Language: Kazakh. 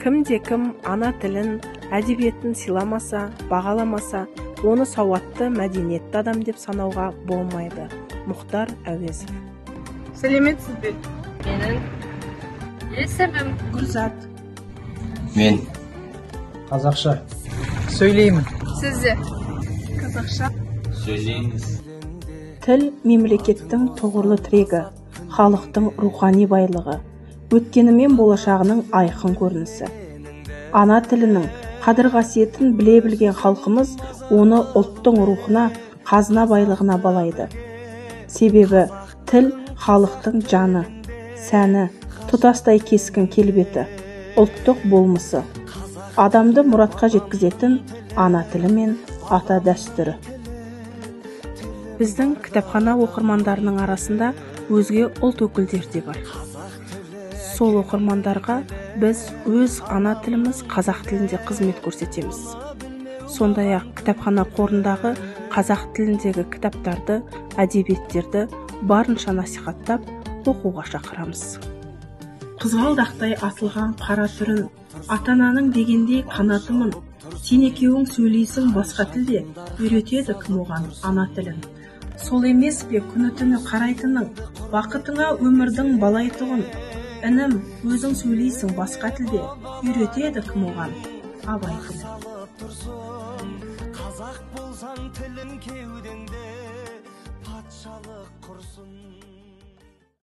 Кімде-кім ана тілін, әдебиетін сыйламаса, бағаламаса, оны сауатты, мәдениетті адам деп санауға болмайды. Мұхтар Әуезов. Сәлеметсіз бе? Менің есімім Гүлзат. Мен қазақша сөйлеймін. Сізде қазақша сөйлейміз. Тіл мемлекеттің тұғырлы тірегі, халықтың рухани байлығы, өткені мен болашағының айқын көрінісі. Ана тілінің қадір-қасиетін біле білген халқымыз оны ұлттың рухына, қазына байлығына балайды. Себебі тіл халықтың жаны, сәні, тұтастай кескін келбеті, ұлттық болмысы. Адамды мұратқа жеткізетін ана тілі мен ата дәстүрі. Біздің кітапхана оқырмандарының арасында өзге ұлт өкілдері де бар. Сол оқырмандарға біз өз ана тіліміз қазақ тілінде қызмет көрсетеміз. Сондай-ақ кітапхана қорындағы қазақ тіліндегі кітаптарды, әдебиеттерді барынша насихаттап, оқуға шақырамыз. Қызғалдақтай атылған қара түрін, ата-ананың дегендей қанатымын. Сен екеуің сөйлейсің басқа тілде, үйретеді кім оған ана тілін. Сол емес пе күні-түні қарайтының, бақытыңа өмірдің балайтұғын. Інім, өзің сөйлейсің басқа тілде, үйретеді кім оған Абай тілі. Қазақ болсаң тілің кеудеңде.